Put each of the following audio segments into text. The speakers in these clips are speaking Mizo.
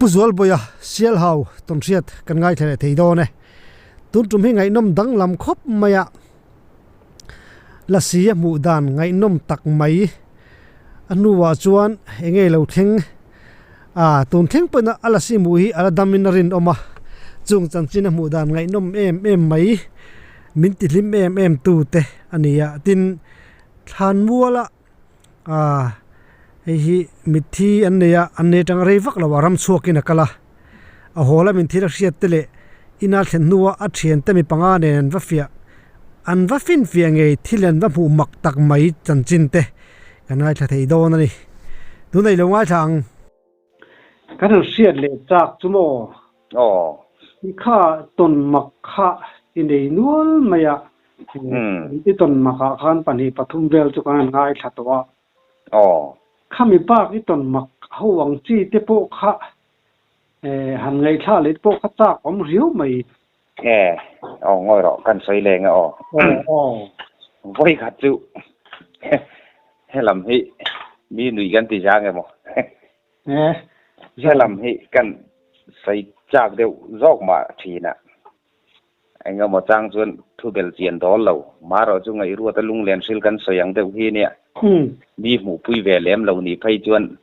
Pu Zualbawiha Sialhau tawnhriat kan ngaithla leh thei dawn e. Tun tum hi ngaihnawm danglam khawp mai a, Lasi a hmuh dan ngaihnawm tak mai. A hnuah chuan enge lo thleng a, tun thleng pawhin a Lasi hmuh hi a la damin a rinawm a, chung chanchin a hmuh dan ngaihnawm em em mai min tihlim em em tu te a ni a. Tin, Thlanmuala Aaa hei hi mitthi an nei a an nei atanga rei vak lo a ram chhuakin a kal a a haw lamin thil a hriat te leh ina thlen hnua a thiante mi panga nen an va fiah an va finfiah ngei thil an va hmuh mak tak mai chanchin te kan ngaithla thei dawn a ni tunah i lo ngaithla ang. Kan han hriat leh chak chu maw? Aw. I kha tawn mak kha i nei nual mai a, i tawn makah khan pahnih pathum vel chu kan han ngaithla tawh a. Aw. Khami bak i tawn mak ho ang chi te pawh kha han ngaihthla leh pawh kha chak awm riau mai. E, aw ngawi rawh kan sawi leng e aw. Aw aw. Vawi khat chu helam hi mi nui kan ti zang emaw. E. Helam hi kan sawi chak deuh zawk mah thin a. Engemaw chang chuan thu bel chian dawl lo. Marawh chu ngaihruata lunglen hril kan sawi ang deuh hi nia. Mi hmuhpui ve lem lo nih phei chuan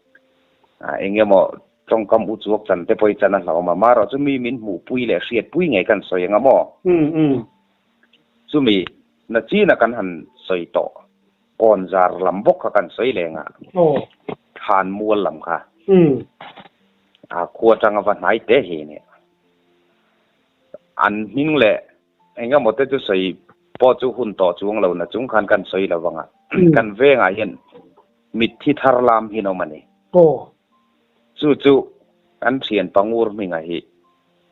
engemaw Tawngkam u chuak chan te pawh i chan a hlauhawm a, marawh chu mi min hmuhpui leh hriatpui ngei kan sawi anga maw? Chumi na china kan han sawi tawh, kawn zar lam bawk kha kan sawi leng a, thlan mual lam kha a khua atanga va hnai te hi nia. An hming leh engemaw te chu sawi pawh chu hun tawh chuang lo na chung khan kan sawi lo vang a, kan vengah hian mitthi thar lam hi an awm a ni. Chu chu kan thian Pangur hminga hi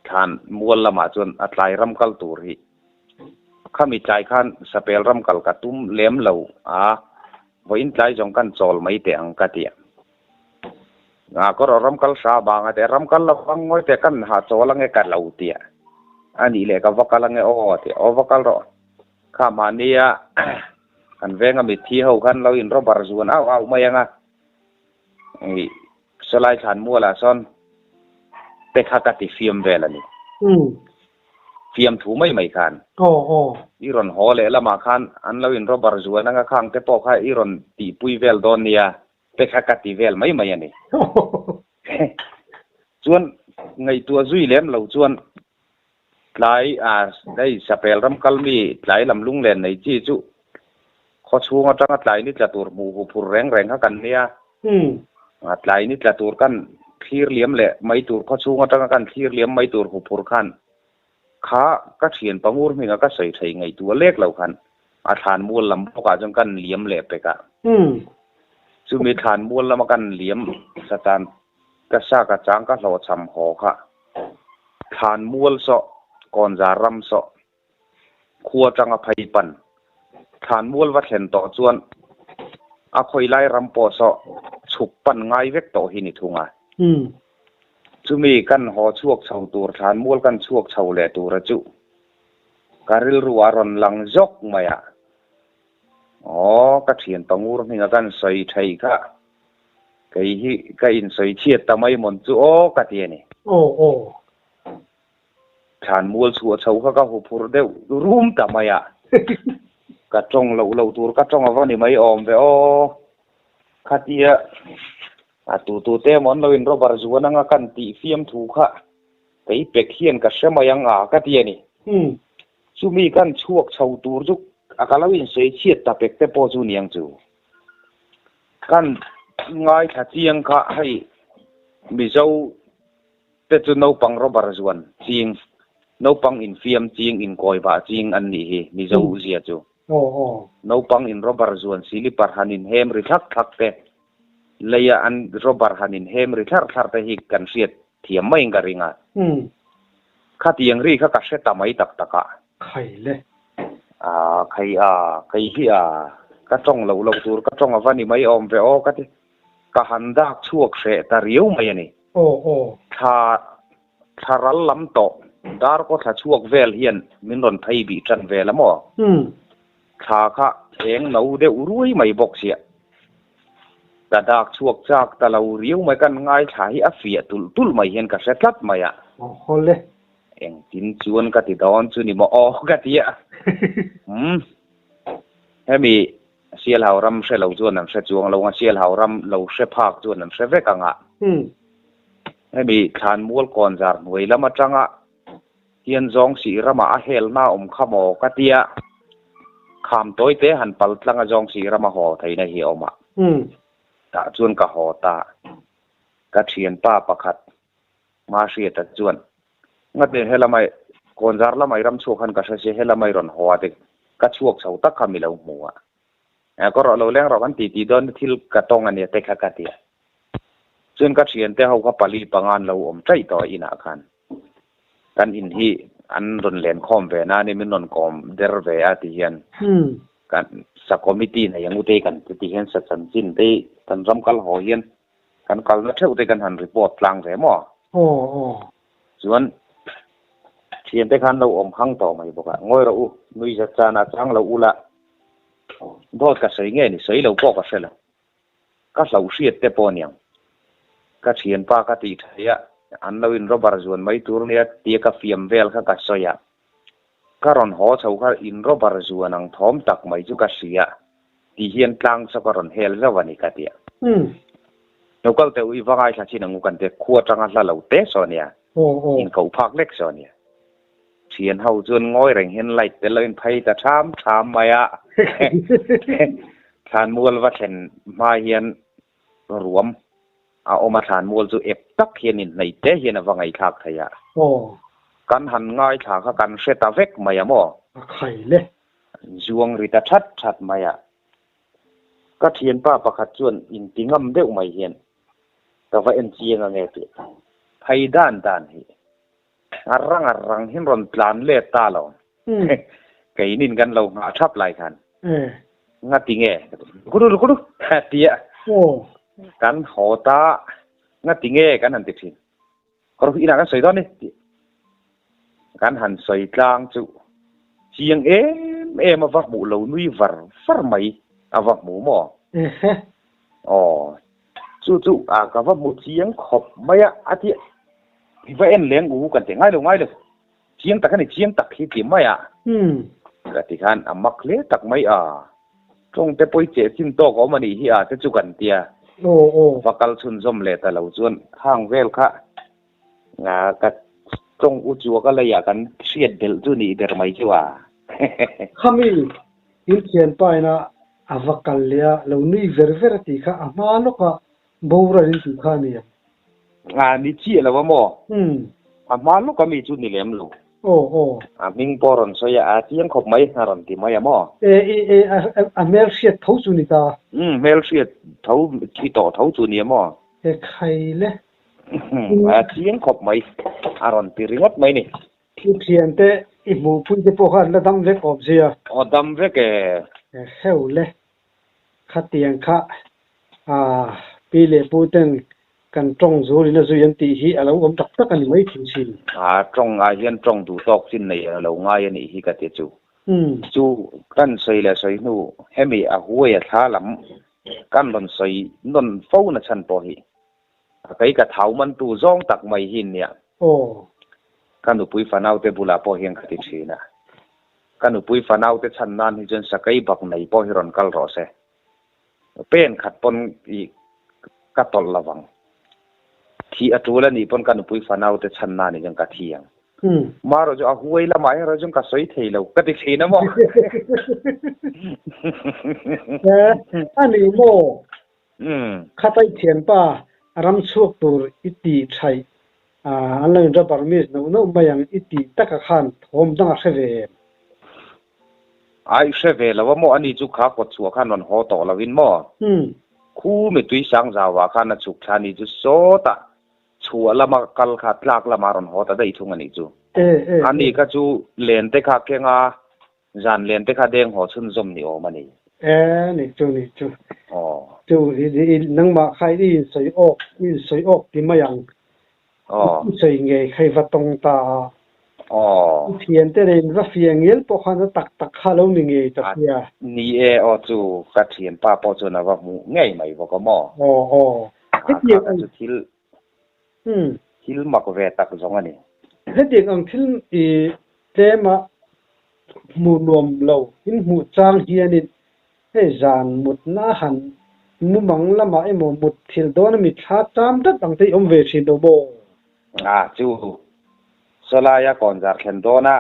thlan mual lamah chuan a tlai ram kal tur hi khami tlai khan sapel ram kal ka tum lem lo a, vawiin tlai zawng kan chawl mai teh ang ka ti a. A ka rawh ram kal hra vang a ti a, ram kal lo vang ngawi teh kan ha chawl ange ka lo ti a, a nih leh ka va kal ange aw a ti a, aw va kal rawh kha mahnia kan venga mitthi ho khan lo in rubber zuan auh auh mai anga. Hei sawlai thlan mualah sawn te kha ka ti fiam vel a ni. Fiam thu mai mai khan. I rawn haw leh lamah khan an lo in rubber zuan anga khang te pawh kha i rawn tihpui vel dawn nia te kha ka ti vel mai mai a ni. Chuan ngaihtuah zui lem lo chuan tlai a hei sapel ram kal mi tlai lam lunglen nei chi chu khaw chhung atanga tlai ni tla tur hmuh hu phur reng reng kha kan nia. A tlai ni tla tur kan thlir liam leh mai tur khaw chhung atanga kan thlir liam mai tur hu phur khan kha ka thian pangur hminga ka sawi thei ngaihtuah lek lo khan a thlan mual lam bawkah chuan kan liam leh pek a. Chumi thlan mual lama kan liam satan ka sa ka chang ka hlawhchham haw kha. Thlan mual sawh, kawnzar ram sawh, khua atanga phei pan. Thlan mual va thlen tawh chuan a khawi lai ram pawh sawh chhuk pan ngai vek tawh hi ni thung a. Chumi kan haw chhuak chho tur thlan mual kan chhuak chho leh tura chu ka rilru a rawn lang zawk mai a. Aw, ka thian pangur hminga kan sawi thei kha. Kei hi ka insawi chhiat ta mai mawn chu aw ka ti a ni. Aw aw. Thlan mual chhuah chho kha ka huphur deuh rum ta mai a. Ka tawng loh loh tur ka tawng ava ni mai awm ve aw. Khatia a tu tu te emaw an lo in rubber zuan anga kan tih fiam thu kha kei pek hian ka hre mai ang a ka ti a ni. Chumi kan chhuak chho tur chu a ka lo insawi chhiat ta pek te pawh chu niang chu. Kan ngaithla chiang kha hei Mizo te chu naupang rubber zuan ching, naupang infiam ching, inkawi bah ching an nih hi Mizo zia chu. Naupang in rubber zuan silipar han inhem ri thlak thlak te, leia an rubber han inhem ri thlarh thlarh te hi kan hriat thiam maiin ka ring a. Khatiang ri kha ka hre ta mai tak tak a. Khai le. A khai a, kei hi a, ka tawng loh loh tur ka tawng ava ni mai awm ve aw ka ti. Ka han dak chhuak hreh ta riau mai a ni. Aw aw. Thla, thla ral lam tawh, dar kaw thla chhuak vel hian min rawn phei bih tan vel a maw? Thla kha eng no deuh ruai mai bawk sia. Ka dak chhuak chak ta lo riau mai kan ngaithla hi a fiah tulh tulh mai hian ka hre tlat mai a. Aw haw le. Engtin chuan ka ti dawn chu ni maw aw ka ti a. Umm hemi Sialhau ram hre lo chuan an hre chuang lo ang a, Sialhau ram lo hre phak chuan an hre vek ang a. Hemi Thlanmual kawnzar hnuai lam atanga hian zawng sih ramah a helna awm kha maw ka tia, kham tawi te han pal tlang a zawng sih rama haw theihna hi a awm a. Tah chuan ka haw ta. Ka thianpa pakhat Mahriata chuan, Ngate helamai kawnzar lamai ram chhuak khan ka hre sia, helamai rawn haw a te ka chhuak chho tak kha mi lo hmu a. Ka rawh lo leng rawh kan titi dawn thil ka tawng a nia te kha ka ti a. Chuan ka thiante ho kha pali panga an lo awm chaih tawh a inah khan. Kan in hi an rawn len khawm ve na a ni, min rawn kawm der ve a ti hian kan sa committee nei ang ute kan ti hian sa chanchin te kan ram kal haw hian kan kalna theuh te kan han report tlang ve maw? Aw aw. Chuan thiante khan lo awm hang tawh mai bawk a, ngawi rawh u, nui zat chanah chang lo ula dawt ka sawi nge ni, sawi lo pawh ka hre lo. Ka hlauh hriat te pawh aniang. Ka thianpa ka tih theih a, an lo in rubber zuan mai tur nia tia ka fiam vel kha ka sawi a. Ka rawn haw chho kha in rubber zuan ang thawm tak mai chu ka hria tih hian tlang chu ka rawn hel zauh a ni ka ti a. Lo kal teh u i va ngaithla chin ang u kan ti a, khua atanga hla lo te saw ania, inkoh phak lek saw ania. Thian ho chuan ngawi reng hian light te lo in phei ta tham tham mai a. Thlanmual va thlen hma hian ruam a awm a, thlanmual chu ep tak hian inhnaih te hian a va ngaihthlak thei a. Kan han ngaithla kha kan hre ta vek mai a maw? A khai le. Zuang ri ta that that mai a. Ka thianpa pakhat chuan inti ngam deuh mai hian ka va en chiang ange tih phei dan dan hi. A rang a rang hian rawn tlan let ta lo. Keinin kan lo nghah thap lai khan. Ngati nge? Kudu kudu tia kan haw ta ngati nge kan han ti thin. Kawr inah kan sawi dawn ni tih kan han sawi tlang chu chiang em em a va hmuh lo nui var var mai a va hmu maw? Aw Chu chu a ka va hmu chiang khawp mai a, a ti i va en leng u kan ti ngai lo ngai lo, chiang tak a ni chiang tak hi ti mai a, ka ti khan a mak hle tak mai a, tawng te pawi cheh chin tawk a awm a nih hi a te chu kan ti a, va kal chhunzawm leh ta lo chuan khang vel kha ka tawng u chu ka leiah kan hriat belh chu nih ber mai chu a. Khami in thianpa ina A va kal leh a, lo nui ver ver a tih kha a hma lawk a, boral in tih kha a ni ang. A ni chiah lo a maw? Umm. A hma lawk a mi chu ni lem lo. Aw aw. A hming pawh rawn sawi a, a chiang khawp mai a rawn ti mai a maw? E e e a hmel hriat tho chu ni ta. Umm, hmel hriat tho thi tawh tho chu ni a maw? E khai le. A chiang khawp mai a rawn ti ringawt mai ni. I thiante i hmuhpui te pawh kha an la dam vek awm sia. Aw dam vek e. Hreu le. Khatiang kha pi leh pu ten kan tawng zul in a zui an tih hi a lo awm tak tak a ni mai thin si. A tawng ah hian tawng duh tawk chin nei a lo ngai a nih hi ka ti chu. Chu kan sawi leh sawi hnu hemi a huai a thla lam kan rawn sawi nawn fo na chhan pawh hi A kei ka thau man tu zawng tak mai hi nia. Aw. Ka nupui fanaute bulah pawh hian ka ti thin a. Ka nupui fanaute chhan nan hi chuan sakei bak nei pawh hi rawn kal rawh se. Pen khat pawn i ka tawlh lo vang. Thih a tul a nih pawn ka nupui fanaute chhan nan hi chuan ka thi ang. Marawh chu a huai lamah erawh chuan ka sawi thei lo ka ti thin a maw? A ni maw? Khatai thianpa a ram chhuak tur i tih thaih a, an lo inra Burmese noh noh mai ang i tih taka khan thawm dang a hre ve em? Ai hre ve lo a maw? Ani chu kha kawt chhuah khan rawn haw tawh lo in maw? Khu mitui Sangzauah khan a chhuk thla ni chu sawtah chhuah lama kal kha tlak lama rawn haw ta daih thung a nih chu. Ani kha chu len te kha keng a, Zan len te kha deng haw chhunzawm ni awm a ni. E, ni chu, ni chu. Aw. Chu, i, i, nangmah kha i insawi awk, i insawi awk ti mai ang. Aw. I sawi ngei kha i va tawng ta a. Aw. I thiante nen in va fia ngial pawh khan a tak tak kha lo ni ngei ta sia. Ni e aw chu ka thianpa pawh chuan a va hmuh ngei mai bawk a maw? Aw aw. Hetiang ang chu thil thil mak ve tak zawng a ni. Hetiang ang thil i tlema hmuh nuam lo in hmuh chang hianin hei zan mutna a han mumang lamah emaw mut thil dawn a mitthla cham dat ang te i awm ve thin lo maw? A chu sawlaia kawnzar thlen dawna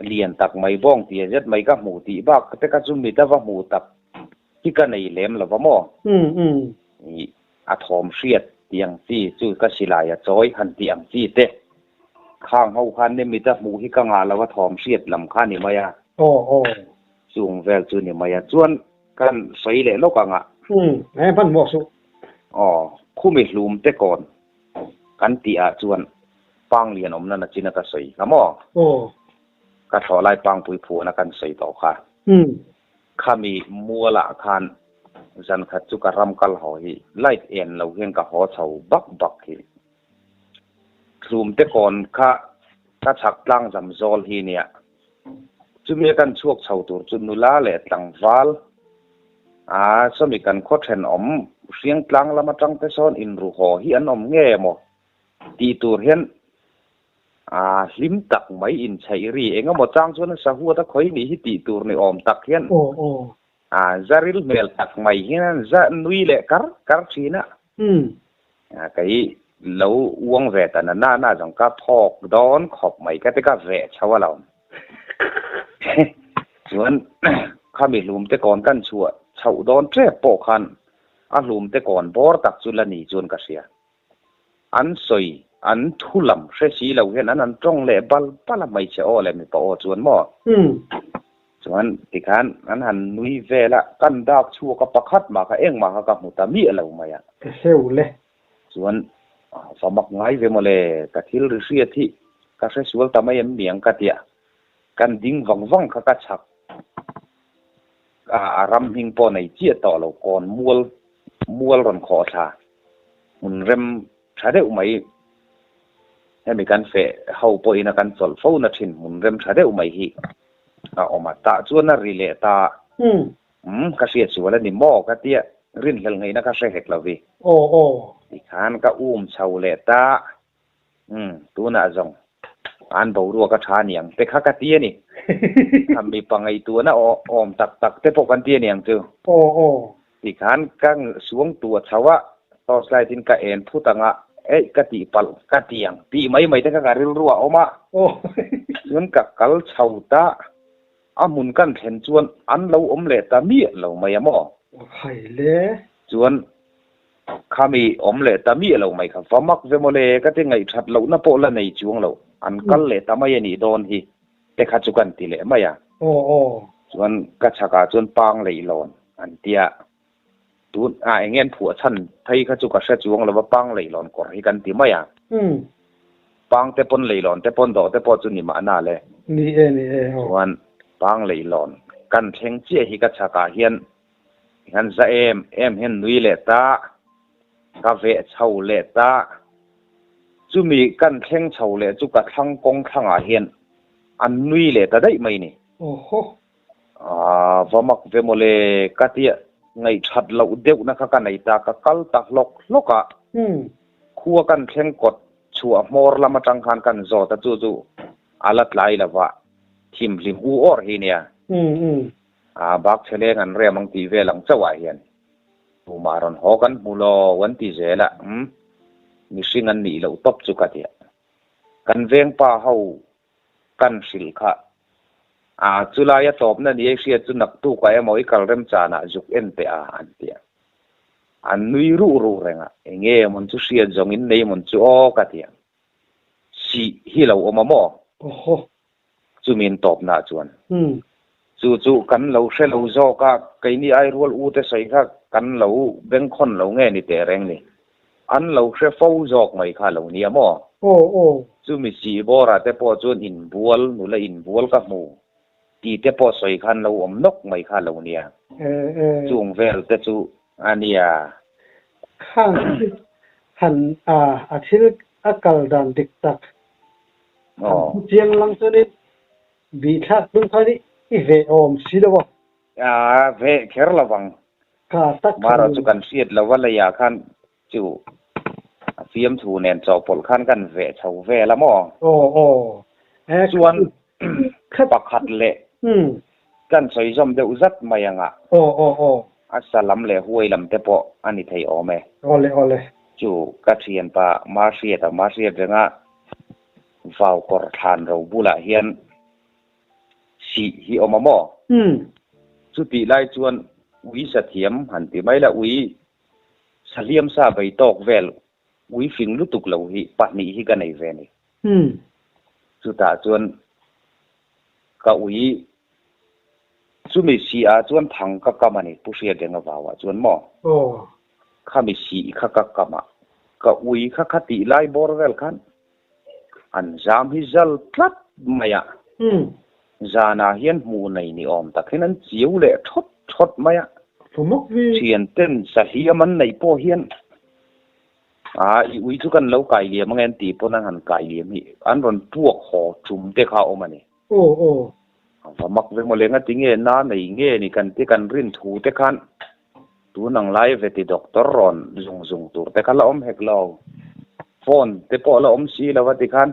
lian tak mai bawng tia zet mai ka hmuh tih bak te kha chu mit a va hmuh tak hi ka nei lem lo va maw? Ih a thawm hriat tih ang chi chu ka silai a chawi han tih ang chi te khang ho khan ni mit a hmuh hi ka ngah lo a thawm hriat lam kha ni mai a. Chung vel chu ni mai a chuan kan sawi leh lawk ang a. Umm, he hmanhmawh suh. Aw, khumi hlum te kawn kan tih ah chuan pang lian awmna na chin a ka sawi kha maw? Aw. Ka thlawh lai pangpui phuahna kan sawi tawh kha. Umm. Khami mual ah khan zan khat chu ka ram kal haw hi light en lo hian ka haw chho bak bak hi. Hlum te kawn kha ka chhak tlang zam zawl hi nia. Chumi a kan chhuak chho tur chu nula leh tlangval a sawmi kan khaw thenawm hriang tlang lam atang te sawn inru haw hi an awm nge maw tih tur hian a hlim tak mai inchheih ri engemaw chang chuan a sahuat a khawi nih hi tih tur ni awm tak hian a zaril hmel tak mai hian za nui leh kar kar thin a. Kei lo uang ve ta na na na zawng ka phawk dawn khawp mai ka ti ka veh chho a lo. Chuan khami hlum te kawn kan chhuah chhoh dawn tep pawh khan a hlum te kawn bawr tak chu la ni chuan ka hria. An sawi an thu lam hre si lo hian an han tawng leh bal bal a hmeichhe aw leh mipa aw chuan maw? Chuan tikhan an han nui vel a, kan dak chhuak a pakhat mah kha engmah kha ka hmu ta miah lo mai a. Ka hreu le. Chuan va mak ngai ve mawle, ka thil ri hriat hi ka hre sual ta mai em miang ka tia, kan ding vang vang kha ka chhak a, a ram hming pawh nei chiah tawh lo, kawn mual mual rawn khawh thla hmun rem Tha deuh mai, hemi kan feh ho pawhin a kan chawlh fo na thin hmun rem tha deuh mai hi a awm a, tah chuan a ri leh ta, umm ka hriat sual a ni maw ka tia rinhlelh ngaihna ka hre hek lo vi. Aw aw. Tikhan ka um chho leh ta, umm tunah zawng an boruak a tha niang te kha ka ti a ni. A mipa ngaihtuahna awm tak tak te pawh kan ti a niang chu. Aw aw. Tikhan ka suangtu a chho a, torch light in ka en phut ang a, eih ka tih palh ka ti ang tih mai mai te kha ka rilru a awm a. Chuan ka kal chho ta, a hmun kan thlen chuan an lo awm leh ta miah lo mai a maw? Khai le. Chuan khami awm leh ta miah lo mai kha va mak ve mawle ka ti ngaihthat lohna pawh la nei chuang lo, an kal leh ta mai a nih dawn hi te kha chu kan ti leh mai a. Aw aw. Chuan ka chhakah chuan pang leihlawn an ti a, tun ah eng nge an phuah chhan phei kha chu ka hre chuang lo va, pang leihlawn kawr hi kan ti mai a. Pang te pawn leihlawn te pawn dawh te pawh chu ni mahna le. Ni e, ni e aw. Chuan pang leihlawn kan thleng chiah hi ka chhakah hian han za em em hian nui leh ta, ka veh chho leh ta. Chumi kan thleng chho leh chu ka thlang kawng thlangah hian an nui leh ta daih mai ni. Awhaw. Aaa va mak ve mawle ka tia ngaihthat loh deuhna kha ka nei ta ka kal ta hlawk hlawk a. Khua kan thleng kawt chhuah hmawr lam atang khan kan zawt a chu chu a la tlai lo va thimhlim u awr hi nia. Aa bak chheleng an rem ang tih vel ang chauh ah hian tumah rawn haw kan hmu lo an ti zel a umm mihring an nih loh tawp chu ka tia. Kan vengpa ho kan hrilh kha. A, chulai a tawpna ni ei hriat chu naktukah emaw i kal remchanah zuk en teh a, an ti a. An nui ruh ruh reng a, enge mawn chu hriat zawng in nei mawn chu aw ka ti a. Sih hi lo awm a maw? Awhaw. Chumi in tawpnaah chuan. Chu chu kan lo hre lo zawk a, keini ai rual u te sawi kha kan lo bengkhawn lo nge ni teh reng ni. An lo hre fo zawk mai kha lo nia maw? Aw aw. Chumi sih bawrah te pawh chuan inbual, nula inbual ka hmu tih te pawh sawi khan lo awm nawk mai kha lo nia. Chung vel te chu a nia. Khang han a a thil a kal dan dik tak. Han chiang lang chuanin bih thlak tum khan i veh awm si lo a. A veh kher lo vang. Ka tak khan. Marawh chu kan hriat lo a leiah khan chu a fiamthu nen chawhpawlh khan kan veh chho vel a maw? Aw aw. Chuan pakhat leh kan sawi zawm deuh zat mai ang a. Aw aw aw. A sa lam leh huai lam te pawh a ni thei awm e. Awle awle. Chu ka thianpa Mahriata Mahriat renga vau kawr thlan ro bulah hian sih hi awm a maw? Chutih lai chuan ui sa thiam han ti mai la, ui sa hliam sa bei tawk vel ui fing lutuk lo hi pahnih hi ka nei ve ni. Chutah chuan ka ui chumi sih ah chuan thang ka kam a ni, Pu Hriatrenga vauah chuan maw? Khami sih kha ka kam a, ka ui kha khatih lai bawr vel khan An zam hi zal tlat mai a, zanah hian hmuh nei ni awm tak hian an chiu leh thawt thawt mai a. Thian ten sahliam an neih pawh hian a i ui chu kan lo kai liam ange an tih pawn an han kai liam hi an rawn puak haw tum te kha a awm a ni. A va mak ve mawle nga tinge na nei nge ni kan ti kan rin thu te khan Tun ang lai veti doctor rawn zung zung tur te kha la awm hek lo. Phone te pawh la awm si lo a ti khan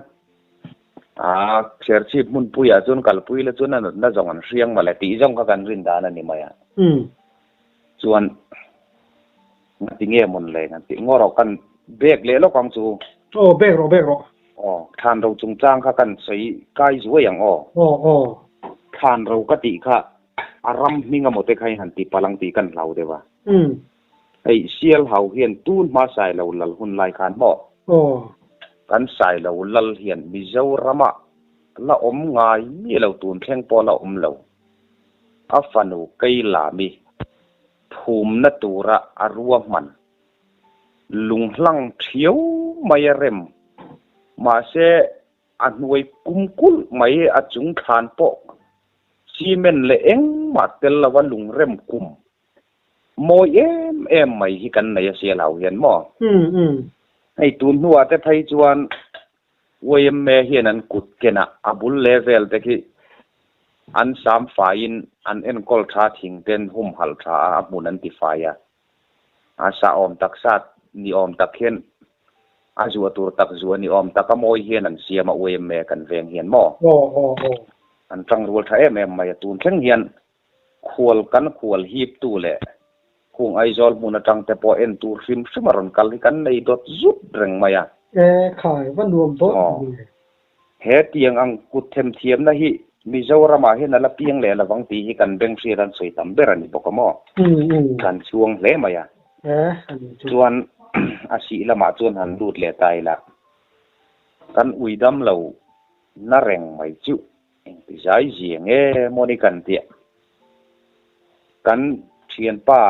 aa Serchhip hmunpuiah chuan kalpui la chuan a natna zawng an hriang mawle tih zawng kha kan rin dan a ni mai a. Chuan ngati nge mawn le kan tih ngaw rawh kan bek leh lawk ang chu. Aw bek rawh bek rawh. Aw thlan ro chungchang kha kan sawi kai zuai ang aw. Aw aw. Thlan ro ka tih kha A ram hming amaw te kha i han ti palh ang tih kan hlau deuh a. Hei Sialhau hian tun hma Sailo lal hun lai khan maw? Kan Sailo lal hian Mizorama la awm ngai mi lo tun thleng pawh la awm lo. A fanu Keilami phumna tura a ruahman lunghlang thiau mai a rem. Mahse a hnuai kum kulh mai a chung thlan pawh Cement leh engmah tel lova lungrem kum mawi em em mai hi kan nei a sia lo hian maw? Hei tun hnuah te phei chuan yma hian an kut kenah a bul level te khi an sam faiin an enkawl tha thing ten humhalh tha a a hmun an ti fai a. A sa awm tak sa ni awm tak hian a zuah tur tak zuah ni awm tak a mawi hian an siam a yma kan veng hian maw? An tangrual tha em em mai a, tun thleng hian khual kan khual hip tu leh khung Aizawl hmun atang te pawh en tur hrim hrim a rawn kal hi kan nei dawt zut reng mai a. E khai, va nuam dawt ve. He tiang ang kut themthiamna hi Mizoramah hian a la piang leh lovang tih hi kan beng hriat an sawi tam ber a ni bawk a maw? Kan chhuang hle mai a. Chuan a sih lamah chuan han lut leh ta ila, kan ui dam lo na reng mai chu engti zai zia nge maw ni kan tia. Kan thianpa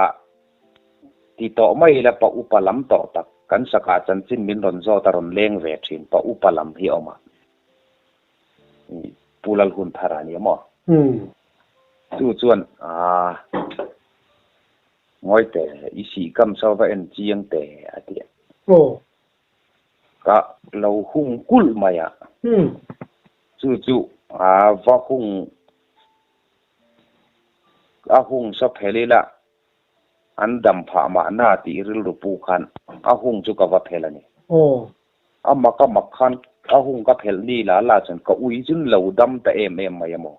ti tawh mai ila pa upa lam tawh tak, kan sakah chanchin min rawn zawt a rawn leng ve thin pa upa lam hi a awm a, Pu Lalhunthara a ni a maw? Chu chuan aah ngawi teh i sih kam saw va en chiang teh a ti a. Ka lo hung kulh mai a. Chu chu a va hung A hung sa phel ila an dam phah mahna tih rilru pu khan a hung chu ka va phel a ni. A mak a mak khan a hung ka phelh ni la la chuan ka ui chun lo dam ta em em mai a maw.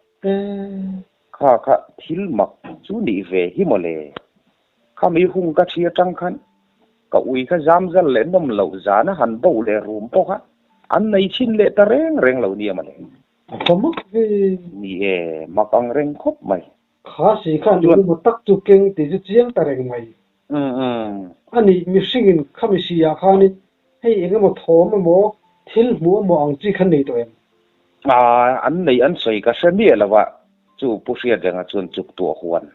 Kha kha thil mak chu nih ve hi maw le. Khami hung ka thi atang khan ka ui kha zam zal leh nawm loh zan a han bo leh rum pawh kha an nei chhin leh ta reng reng lo nia maw le. A tha mak ve. Ni e, mak ang reng khawp mai. Kha si khan Chuan. Engemaw tak chu keng tih chu chiang ta reng mai. A nih, mihringin khami si ah khanin hei engemaw thawm emaw, thil hmuh emaw ang chi khan nei tawh em? Aa, an nei an sawi ka hre miah lo a, chu Pu Hriatrenga chuan chuk tuah huan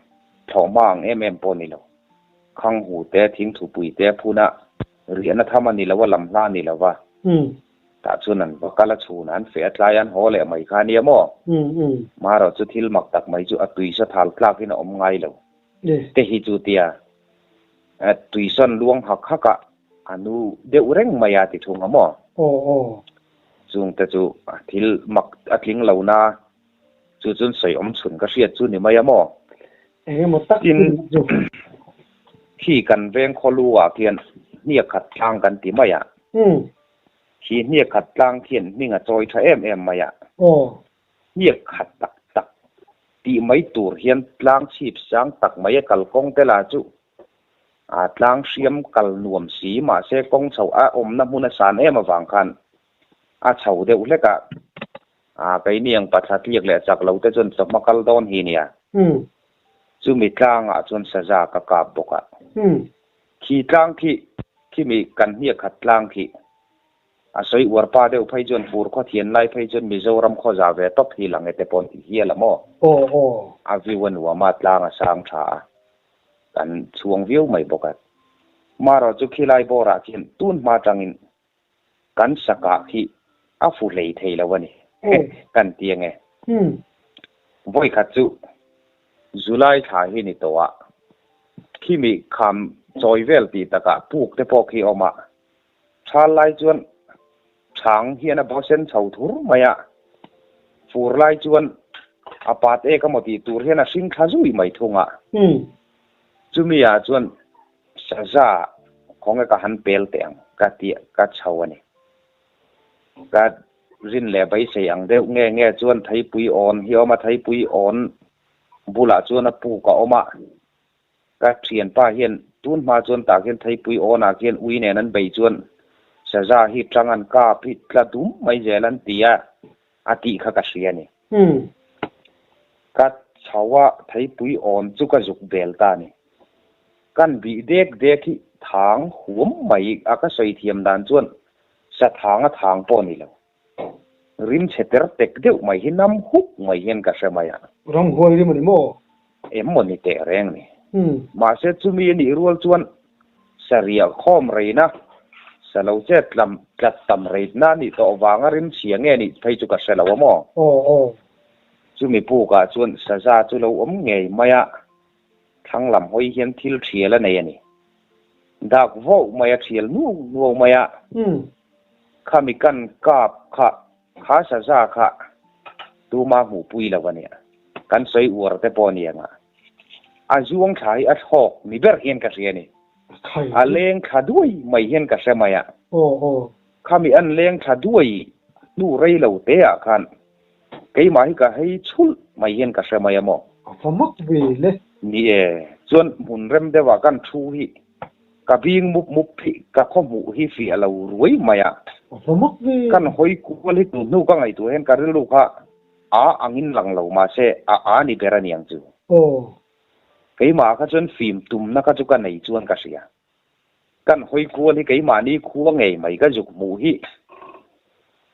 thlawhhma ang em em pawh a ni lo. Khang hu te, thingthupui te a phun a, riahna tham a ni lo a, lam hla a ni lo va. Tah chuan an va kal a chhun an feh a tlai an haw leh mai kha a nia maw? Marawh chu thil mak tak mai chu a tuisa thal tlakin a awm ngai lo. Te hi chu tia tuisawn luang hak hak a a nu deuh reng mai a ti thung a maw? Chungte chu thil mak a tling lo na, chu chuan sawi awm chhun ka hriat chu ni mai a maw? Engemaw tak Tin, khi kan veng khaw lu ah khian hniak khat tlang kan ti mai a. Khi hniak khat tlang khian hming a chawi tha em em mai a. Hniak khat tak tak tih mai tur hian tlang chhip sang tak mai a kalkawng te lah chu a tlang hriam kal nuam si mahse kawng chho a awmna hmun a san em avang khan a chho deuh hlek a, a keini ang pathla tliak leh chak lo te chuan chawhma kal dawn hi nia. Chumi tlangah chuan saza ka kap bawk a. Khi tlang khi, khimi kan hniak khat tlang khi A sawi uar pa deuh phei chuan fur khaw thian lai phei chuan Mizoram khaw za ve tawp hi lang e te pawh an ti hial a maw? Aw aw. A view a nuam a, tlang a sang tha a, kan chhuang viau mai bawk a. Marawh chu khilai bawrah khian tun hma tangin kan sakah khi a fu hlei thei lo a ni kan ti ange. Vawikhat chu July thla hi ni tawh a, khimi kham chawi vel tih takah puk te pawh khi a awm a, Thal lai chuan chhang hian a bawsen chho thur mai a, fur lai chuan a pat ek emaw tih tur hian a hring thla zui mai thung a. Chumi ah chuan saza khawnge ka han pel teh ang ka tih ka chho a ni. Ka rin leh beisei ang deuh nge nge chuan theipui awn hi a awm a, theipui awn bulah chuan a puk a awm a. Ka thianpa hian tun hma chuan tah khian theipui awnah khian ui nen an bei chuan saza hi tang an kap hi tla dum mai zel an ti a, a tih kha ka hria a ni. Ka chho a, theipui awn chu ka zuk bel ta a ni. Kan bih dek dek hi thang huam mai a ka sawi thiam dan chuan sa thang a thang pawh a ni lo. Rim chhe ter tek deuh mai hi nam huk mai hian ka hre mai a. Ramhuai rim a ni maw? Em maw ni teh reng ni. Mahse chumi a nih rual chuan sariah khawm reina, sa lo chet tlam tlat tam reitna a nih tawh vanga rim chhia nge nih phei chu ka hre lo a maw? Aw aw. Chumi pukah chuan saza chu lo awm ngei mai a, thlang lam hawi hian thil thial a nei a ni. Dak vauh mai a thial nuau nuau mai a. Khami kan kap kha, kha saza kha tuma hmuhpui lo a nia. Kan sawi uar te pawh a ni ang a. A zuang thla hi a thlawk ni ber hian ka hria a ni. A leng thla duai mai hian ka hre mai a. Khami an leng thla duai hnu rei lo te ah khan keimah hi ka hei chhulh mai hian ka hre mai a maw. A va mak ve le. Ni e, chuan hmun rem deuh ah kan thu hi Ka bing mup mup hi ka khaw hmuh hi fiah lo ruai mai a. Kan hawi kual hi tun hnu ka ngaihtuah hian ka rilru kha a angin lang lo mahse a a ni ber a niang chu. Keimah kha chuan fim tumna kha chu ka nei chuan ka hria. Kan hawi kual hi keimahni khua ngei mai ka zuk hmuh hi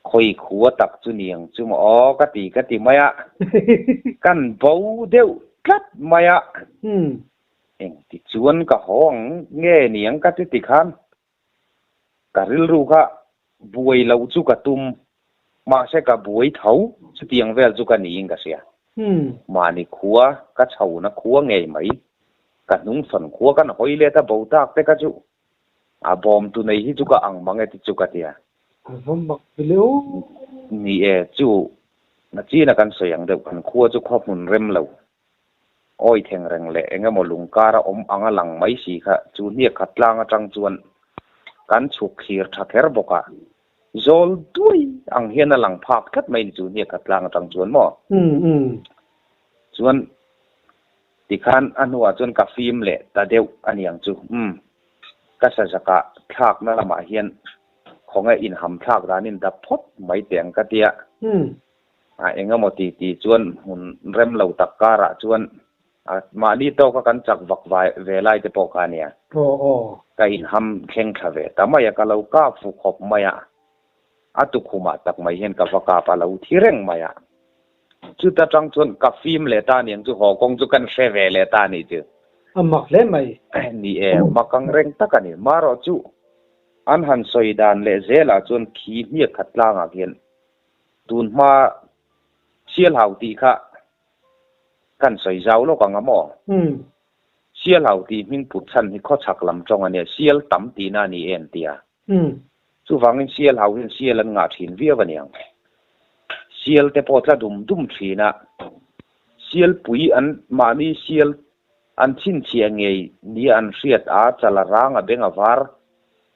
khawi khua tak chu niang chu maw aw ka ti ka ti mai a. Kan bo deuh tlat mai a. Engti chuan ka haw ang nge niang ka ti ti khan ka rilru kha buai loh chu ka tum, mahse ka buai tho chutiang vel chu ka niin ka hria. Mahni khua ka chhona khua ngei mai, ka hnungchhawn khua kan hawi let a bo tak te kha chu a bawm tu nei hi chu ka ang mang e ti chu ka tia. A va mak ve le aw. Ni e, chu nachina kan sawi ang deuh kan khua chu khua hmun rem lo. Awi theng reng leh eng emaw lung kara awm ang a lang mai si kha chu hniak khat tlang atang chuan kan chhuk thlir tha kher bawk a, zawl duai ang hian a lang phak tlat mai ni chu hniak khat tlang atang chuan maw? Chuan tikhan a hnuah chuan ka fim leh ta deuh a niang chu umm ka sazakah thlakna lamah hian khawnge inham thlak danin dap phawt mai teh ang ka tia. A eng emaw ti ti chuan hmun rem lo tak karah chuan a mahni tawka kan chak vak vai ve lai te pawh kha a nia. Ka inham thleng thla ve ta mai a, ka lo kap fu khawp mai a, a tukhumah tak mai hian ka va kap a lo thi reng mai a. Chuta tang chuan ka fim leh ta aniang chu haw kawng chu kan hre ve leh ta a nih chu. A mak hle mai. Ni e, mak ang reng tak a ni. Marawh chu an han sawi dan leh zelah chuan khi hniak khat tlangah khian Tun hma Sialhau tih kha kan sawi zau lawk ang a maw? Sialhau tih hming put chhan hi khawchhak lam tawng a nia, sial tam tihna a ni em tia. Chuvangin sial ho hian sial an ngah thin viau a niang. Sial te pawh tla dum dum thin a, sial pui an mahni sial an chhinchhiah ngei nia an hriat a, chala rang a beng a var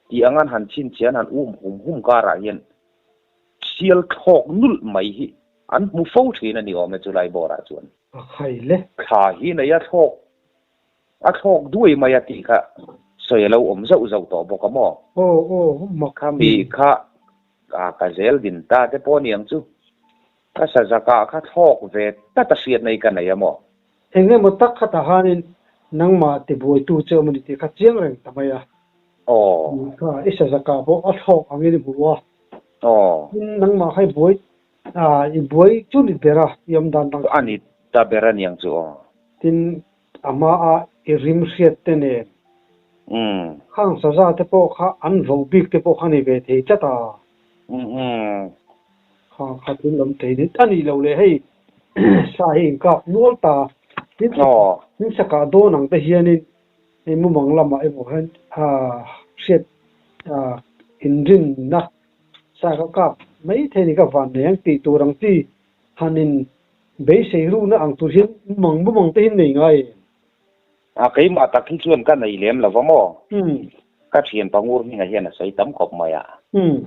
tih ang an han chhinchhiah an han um hum hum karah hian sial thlawk nulh mai hi an hmu fo thin a ni awm e chulai bawrah chuan. A khai le. Thla hi nei a thlawk A thlawk duai mai a tih kha sawi a lo awm zauh zauh tawh bawk a maw? Aw aw mak. Kha mi kha ka ka zel din ta te pawh aniang chu. Ka sazakah kha thlawk ve tlat a hriat nei ka nei a maw? Eng emaw tak kha tah khanin nangmah tibuaitu che awm a ni tih kha chiang reng ta mai a. Aw. Kha i sazakah pawh a thlawk angin i hmu a. Aw. Tin nangmah kha i buai i buai chu ni ber a i awm dan dang. A ni ta ber aniang chu aw. Tin A hmaa i rim hriat te nen. Umm. Khang saza te pawh kha an vo bik te pawh kha ni ve thei tlat a. Umm. Kha kha thil awm thei ni a nih loh leh hei sa hi inkap nual ta. Tin tin sakah dawn ang te hianin hei mumang lamah emaw hian hriat inrinna sa ka kap mai thei ni ka van nei ang tih tur ang chi han in Beisei ruhna ang tur hian mumang mumang te hi nei ngai em? A keimah tak hi chuan ka nei lem lo va maw? Umm. Ka thian Pangur hminga hian a sawi tam khawp mai a. Umm.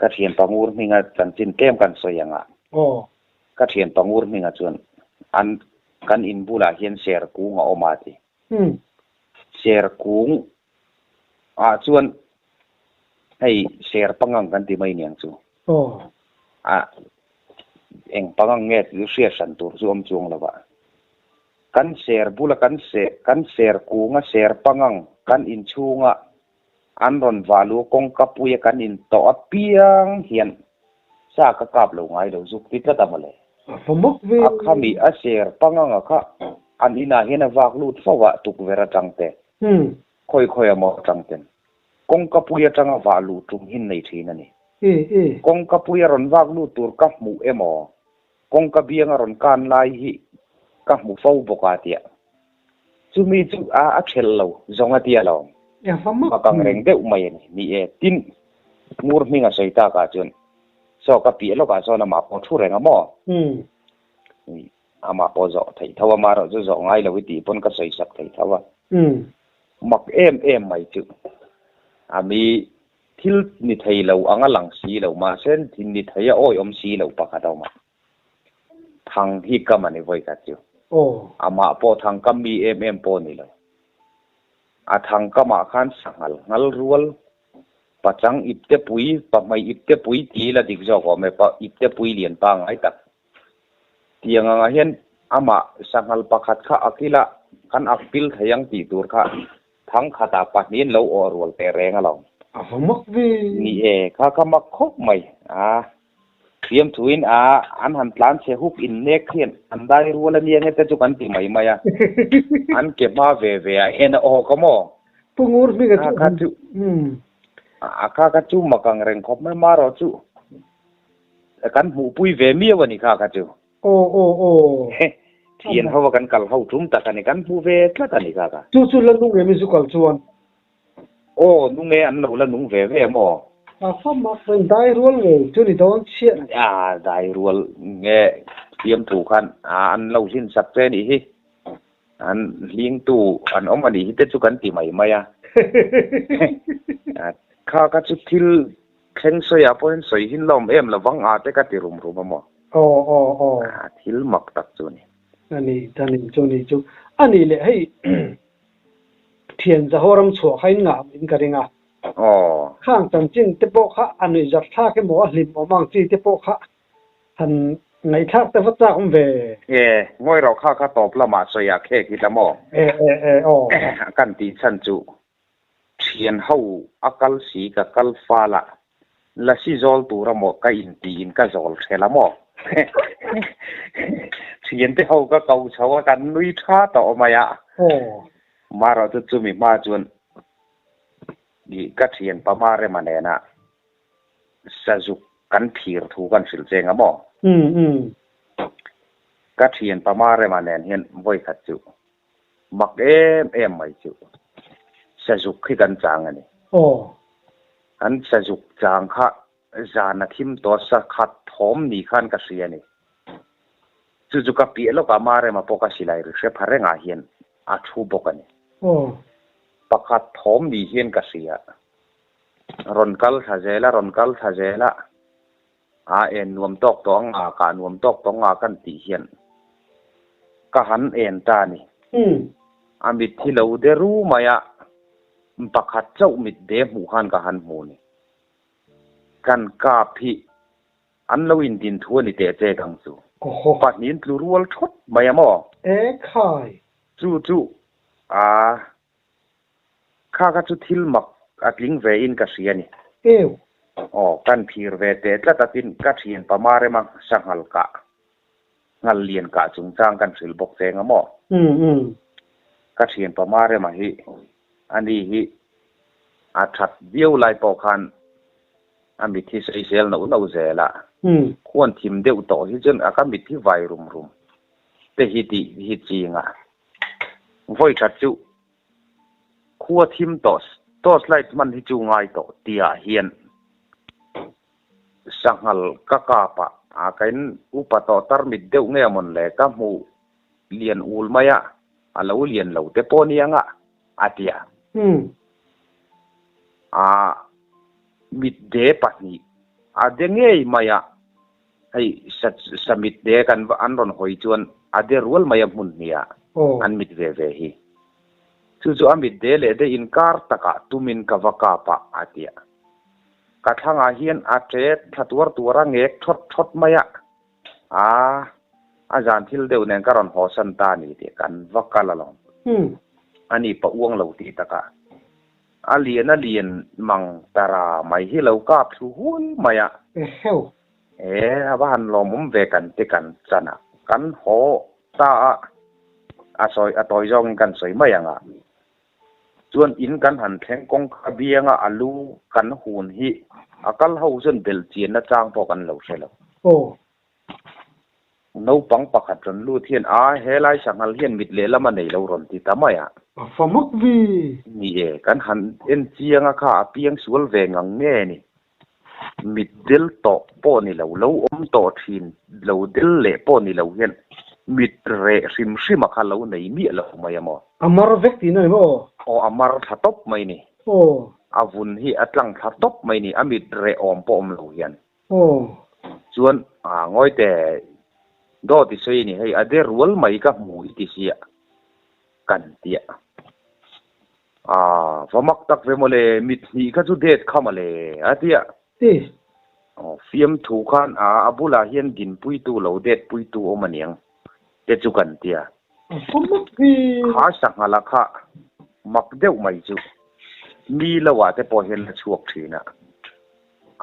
Ka thian Pangur hminga chanchin tlem kan sawi ang a. Aw. Ka thian Pangur hminga chuan an kan in bulah hian ser kung a awm a ti. Umm. Ser kung ah chuan hei ser pangang kan ti mai niang chu. Aw. A eng pangang nge tih chu hriat hran tur chu awm chuang lo a. Kan ser bula kan se kan ser kunga ser pangang kan inchhunga an rawn vah luh kawngka puia kan intawh apiang hian sa ka kap lo ngai lo zuk ti tlat a mawle. A fa mawk ve. A khami a ser panganga kha an inah hian a vak lut fo a tukverh atang te. Umm. Khawi khawi a maw atang ten. Kawngka pui atanga vah luh tum hin nei thin a ni. Kawngka pui a rawn vak lut tur ka hmuh emaw, kawngka biang a rawn kan lai hi ka hmu fo bawk a tia. Chumi chu a a thelh lo zawng a tia lo. Mak ang reng deuh mai a ni. Ni e, tin, ngur hming a sawi tak ah chuan saw ka piah lawkah sawn amah pawh thu reng a maw? Amah pawh zawh theih tho a, amaherawh chu zawh ngai lo i tih pawn ka sawi sak thei tho a. Mak em em mai chu a mi thil ni thei lo ang a lang si lo, mahse ni thei a awiawm si lo pakhat a awm a. Thang hi kam a ni vawi khat chu. Amah pawh thang kam mi em em pawh a ni lo. A thang kamah khan sanghal nghal rual, pachang ipte pui, pahmei ipte pui ti ila dik zawk awm e, pa ipte pui lian pangngai tak Tiang angah hian amah sanghal pakhat kha ak ila kan ak pil thei ang tih tur kha thang khatah pahnihin lo awh rual teh reng alawm. A va mak ve. Ni e, kha kha mak khawp mai. A thiam thuin a an han tlan chhe huk in nek hian an dai rual a nia nge te chu kan ti mai mai a. An ke hma ve ve ah hian a awk a maw? Pu Ngur hming a chu. Kha chu. A kha kha chu mak ang reng khawp mai marawh chu. Kan hmuhpui ve miau a ni kha kha chu. Aw aw aw. Thian ho a kan kal ho tum tak a ni, kan hmu ve tlat a ni kha kha. Chu chu la nung em i zu kal chuan? Aw nung e, an lo la nung ve ve maw? A fa mak reng dai rual ngei chu ni dawn chiah. A dai rual nge thiam thu khan a an lo hlin sak che nih hi. An hlingtu an awm a nih hi te chu kan ti mai mai a. Kha kha chu thil Thleng sawiah pawhin sawi hin la awm em lovang a te ka ti rum rum a maw? Aw aw aw. A thil mak tak chu a ni. A ni, a ni chu ni chu. A ni leh hei thian Zaho ram chhuah kha in ngah in ka ring a. Aw. Khang chanchin te pawh kha a nuih zar thlak emaw a hlim awm ang chi te pawh kha han ngaihthlak te va chak awm ve. E, ngawi rawh kha kha tawp lamah sawiah khek hi la maw? E e e aw. Kan tih chhan chu Thian ho a kal si ka kal fal a, lasi zawl tur a maw ka in tiin ka zawl hrel a maw? Thian te ho ka ko chho a kan nui tha tawh mai a. Marawh chu chumi hma chuan ih ka thian pa hma rema nena sazuk kan phir thu kan hrilh cheng a maw? Ka thian pa hma rema nen hian vawikhat chu Mak em em mai chu sazuk khi kan chang a ni. Aw. Kan sazuk chang kha zan a thim tawh sa khat thawm ni khan ka hria a ni. Chu chu ka piah lawkah Marema pawh ka silai ri hre pha rengah hian a thu bawk a ni. Pakhat thawm ni hian ka hria. Rawn kal thla zel a, rawn kal thla zel a, a en nuam tawk tawh ang a, kah nuam tawk tawh ang a kan tih hian ka han en ta a ni. A mit hi lo de ru mai a, pakhat chauh mit de hmuh khan ka han hmu ni. Kan kap hi an lo indin thu a ni teh che kang chu. Pahnihin tlu rual thawt mai a maw? E khai! Chu chu a Kha kha chu thil mak a tling ve in ka hria ni. Eu. Aw, kan phir ve teh tlat a tin ka thian pama rema sanghal kah, nghal lian kah chungchang kan hrilh bawk che eng a maw? Umm umm. Ka thian pama rema hi ani hi a that viau lai pawh khan a mit hi sawisel noh noh zel a. Khuan thim deuh tawh hi chuan a ka mit hi vai rum rum te hi tih hi ching a. Vawi that chu Khua thim tawh torch light hman hi chu ngai tawh tihah hian sanghal ka kap a, a ka in upa tawh tarmit deuh nge amawn le ka hmu lian ul mai a, a lo lian lo te pawh nia nga a ti a. A mit de pahnih a de ngei mai a, hei sa mit de kan an rawn hawi chuan a de rual mai a hmun hniah an mit ve ve hi. Chu chu a mit de leh de inkar takah tumin ka va kap a, a ti a. Ka thlangah hian a ṭet thla tuar tuar a ngek thawt thawt mai a, a a zan thil deuh nen ka rawn hawsan ta a ni tih kan va kal alawm. A ni pa uang lo tih takah a lian a lian mang tara mai hi lo kap thlu huai mai a. Eheu. E, a va han lawmawm ve kan ti kan chan a, kan haw ta a, a sawi a tawi zawngin kan sawi mai ang a. Chuan in kan han thleng kawngka bianga a lu kan hun hi a kal ho chuan belh chianna chang pawh kan lo hre lo. Aw. Naupang pakhat rawn lut hian a helai sanghal hian mit lehlam a nei lo rawn ti ta mai a. A fa mak vi. Ni e, kan han en chiang a kha a piang sual ve ngang nge ni. Mit del tawh pawh ni lo, lo awm tawh thin lo del leh pawh ni lo hian mit reh hrim hrim a kha lo nei miah lo mai a maw? A mar vek tihna ni maw? Aw, a mar thla tawp mai ni. Aw. A vun hi a tlang thla tawp mai ni, a mit reh awm pawh awm lo hian. Aw. Chuan, a ngawi teh, dawt i sawi ni, hei a de rual mai ka hmu i ti sia, kan tia. Aaa, va mak tak ve mawle, mit hnih kha chu det kha mawle, a ti a. Ti. Aw, fiamthu khan a a bulah hian dinpuitu lo detpuitu awm aniang te chu kan ti a. A va mak ve. Kha sanghala kha mak deuh mai chu mi lo ah te pawh hian a chhuak thin a.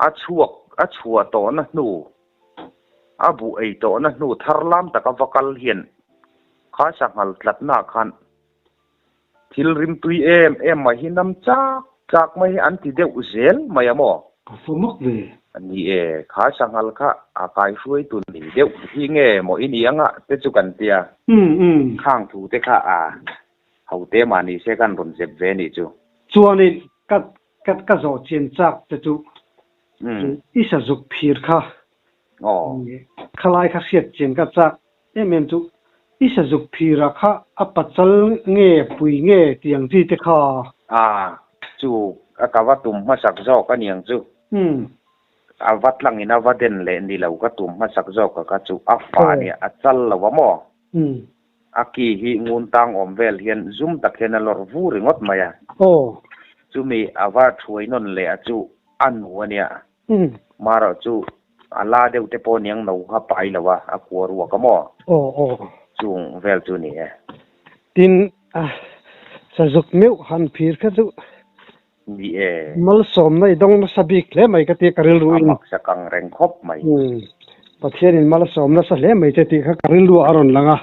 A chhuak a chhuah tawhna hnu, a buh ei tawhna hnu thar lam taka va kal hian kha sanghal tlatna khan Thil rimtui em em mai hi nam chak chak mai hi an ti deuh zel mai a maw? Ka fa mak ve. Ni e, kha sanghal kha a kaihruai tun ni deuh hi nge maw i ni anga te chu kan tia. Khang thu te kha a hote mah ni se kan rawn zep ve nih chu. Chuanin ka ka ka zawh chian chak te chu i sazuk phir kha khalai kha hriat chian ka chak Em em chu i sazuk phira kha a pachal nge pui nge tih ang chi te kha. A, chu a ka va tum hmasak zawk a niang chu. Umm. A va tlangin a va den leh ni lo ka tum hmasak zawk a kha chu a fa nia a chal lo a maw? Umm. A ki hi ngun tang awm vel hian zum tak hian a lawrh vu ringawt mai a. Aw. Chumi a va thuai nawn leh a chu a nu a nia. Umm. Marawh chu a la deuh te pawh niang no kha pai lo a, a kua ruak a maw? Aw aw. Chung vel chu ni e. Tin, a sazuk meuh han phir kha chu. Ni e. Malsawmna i dawng nasa bik hle mai ka ti a ka rilru in. A maksa kang reng khawp mai. Umm. Pathianin malsawm nasa hle mai che tih kha ka rilru ah a rawn lang a.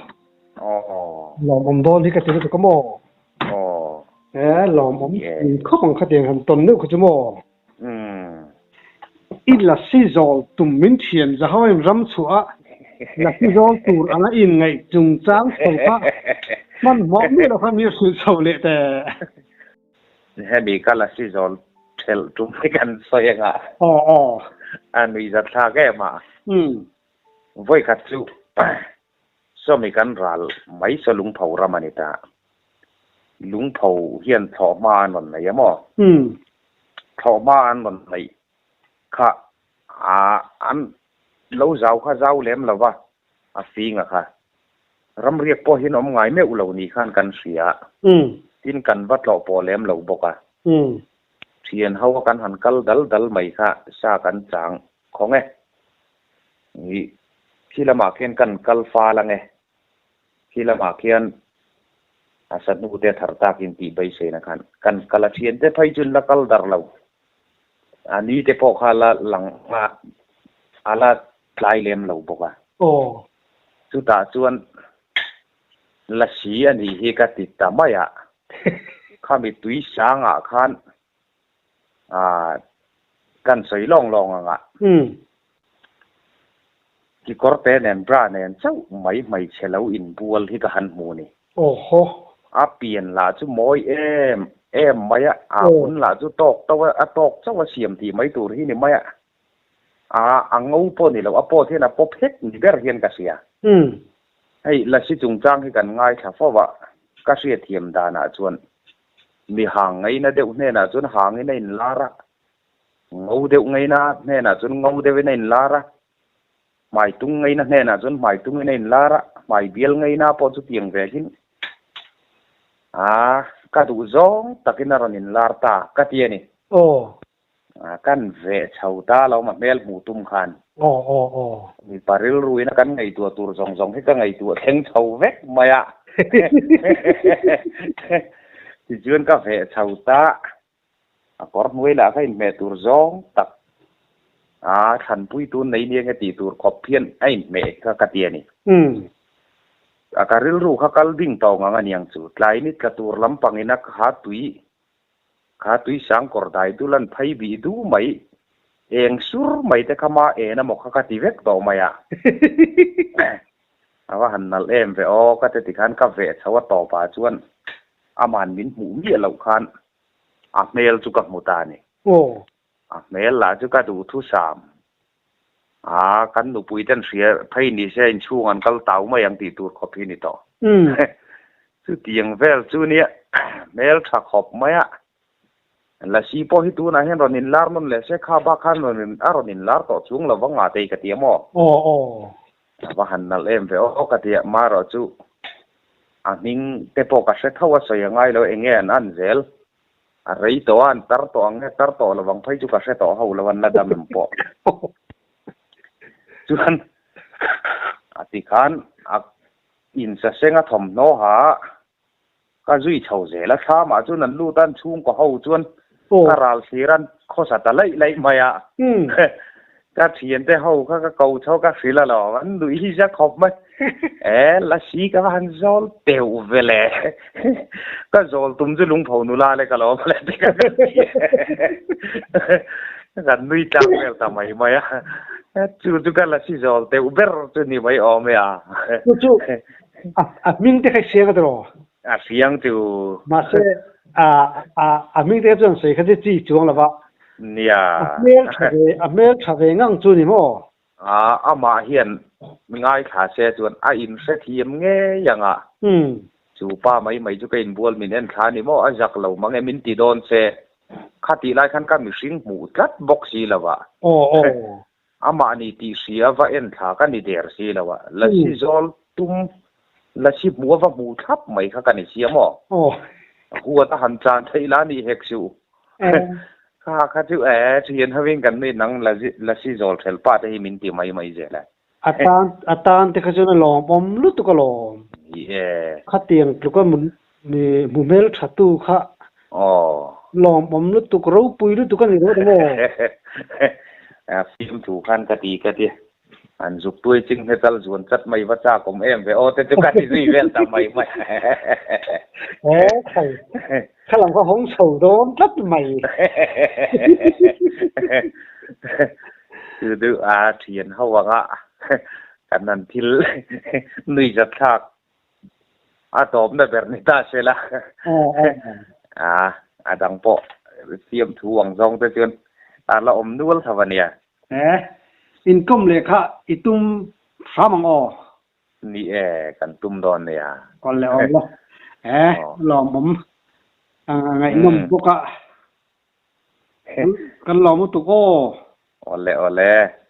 Aw. Lawmawm dawn hi ka ti lutuk a maw? Aw. E, lawmawm khawp ang khatiang han tawn deuh kha chu maw? Umm. I lasi zawl tum min thian Zahoim ram chhuah a lasi zawl tur anga i inngaih chungchang chho kha hmanhmawh miah lo kha mi hrilh chho leh teh. Hemi ka lasi zawl Thelh tum hi kan sawi anga. Aw aw. A nuihzat thlak em a. Umm. Vawikhat chu sawmi kan ral mai saw lungpho ram a ni ta. Lungpho hian thlawhhma an rawn nei a maw? Umm. Thlawhhma an rawn neih kha a an lo zau kha zau lem lo va, a fing a kha. Ramriak pawh hian awm ngai meuh lo ni khan kan hria. Umm. Tin kan va tlawh pawh lem lo bawk a. Umm. Thian ho a kan han kal dal dal mai kha sa kan chang khawng e. Ih khi lamah khian kan kal fal ang e. Khi lamah khian a sa hnu te thar takin tih beiseina khan kan kal a thian te phei chuan la kal dar lo. A ni te pawh kha la lang a a la tlai lem lo bawk a. Aw. Chutah chuan Lasi a nih hi ka ti ta mai a, khami tui sangah khan ah kan sawi lawng lawng ang a. Kikawr te nen bra nen chauh mai hmeichhe lo inbual hi ka han hmu ni. Awhaw. A pian lah chu mawi em em mai a, a hun lah chu tawk tauh a, a tawk chauh a siam tih mai tur hi ni mai a. A a ngo pawh ni lo, a pawt hian a pawp hek ni ber hian ka hria. Hei Lasi chungchang hi kan ngaithla fo a, ka hriatthiam danah chuan mi hang ngaina deuh hnenah chuan hangin a inlar a, ngo deuh ngaina hnenah chuan ngo deuhin a inlar a, hmai tung ngaina hnenah chuan hmai tungin a inlar a, hmai bial ngaina pawh chutiang vekin a ka duh zawng takin a rawn inlar ta ka ti a ni. Aw. Kan veh chho ta lo ma hmel hmuh tum khan. Aw aw aw. Mipa rilruin a kan ngaihtuah tur zawng zawng hi ka ngaihtuah thleng chho vek mai a. Tichuan ka veh chho ta, a kawr hnuai lah kha inhmeh tur zawng tak a thlanpui tun nei nia nge tih tur khawp hian a inhmeh kha ka ti a ni. A ka rilru kha kal ding tawng ang a niang chu, tlai ni tla tur lampangin a kha tui Kha tui sang kawr dai dul an phei bih du mai, eng sur mai te kha ma en amaw kha ka ti vek tawh mai a. A va han nalh em ve aw ka ti tikhan ka veh chho a tawp ah chuan aman min hmuh miah loh khan a hmel chu ka hmu ta a ni. Aw. A hmel lah chu ka duh thusam. A kan nupui ten hria phei ni se inchhung an kal tau mai ang tih tur khawp hi ni tawh. Chutiang vel chu nia hmel tha khawp mai a. Lasi pawh hi tunah hian rawn inlar nawn leh se kha bak khan rawn a rawn inlar tawh chung lo va nga tei ka ti a maw? Aw aw. A va han nalh em ve aw ka ti a, marawh chu a hming te pawh ka hre tho a sawi a ngai lo eng nge an an zel. A rei tawh a, an tar tawh ang nge tar tawh lo ang phei chu ka hre tawh ho lo an la dam em pawh. Chuan a ti khan a insasenga thawmhnaw ha ka zui chho zel a, thlamah chuan an lut a, an chhungkaw ho chuan ka ral thlir an khawsa ta laih laih mai a. Ka thiante ho kha ka ko chho ka hrilh a lo, an nuih hi za khawp mai. E, lasi ka va han zawl teuh ve le. Ka zawl tum chu lungpho nula le ka lo awm le ti ka kan ti e. Kan nui tlang vel ta mai mai a. Chu chu ka lasi zawl teuh ber chu ni mai awm e a. Chu chu a hming te kha i siang a tiraw? A siang chu. Mahse, a a hming te kha chuan sawi kha chu chi chuang lo va. Nia. A hmel tha ve, a hmel tha ve ngang chu ni maw? A, amah hian ngaithla se chuan a inhrethiam ngei ang a. Chu pa mai mai chu ka inbual min en thla ni maw? A zak lo mang e min ti dawn se. Khatih lai khan ka mihring hmuh tlat bawk si lo a. Aw aw. Amah ni tih hria va en thla ka ni der si lo a. Lasi zawl tum, lasi hmuh a va hmuh thlap mai kha ka ni sia maw? Aw. Huat a han chan theih la ni hek suh. Kha kha chu e, thian hovin kan nui nang lasi zawl hrel pa te hi min ti mai mai zel e. A tan a tan te kha chuan a lawmawm lutuk alawm. Ni e. Khatiang tluka mu hmel tha tu kha lawmawm lutuk ropui lutuk a ni rawh maw? Fiamthu khan ka ti ka ti. An zuk tuai ching hne chal zuan chat mai va chak awm em ve aw te chu ka ti zui vel ta mai mai. He khai kha lam kha hawng chho dawn tlat mai. Chu duh a thian ho anga kan han thil nui zat thlak a tawpna ber ni ta se la. A a dang pawh. fiamthu ang zawng te chuan a la awm nual tho a nia. E, inkawm leh kha i tum hram ang aw. Ni e, kan tum dawn nia. Kawl leh awm lo. E, lawmawm ngaihnawm bawk a. Kan lawm lutuk aw. Awle awle.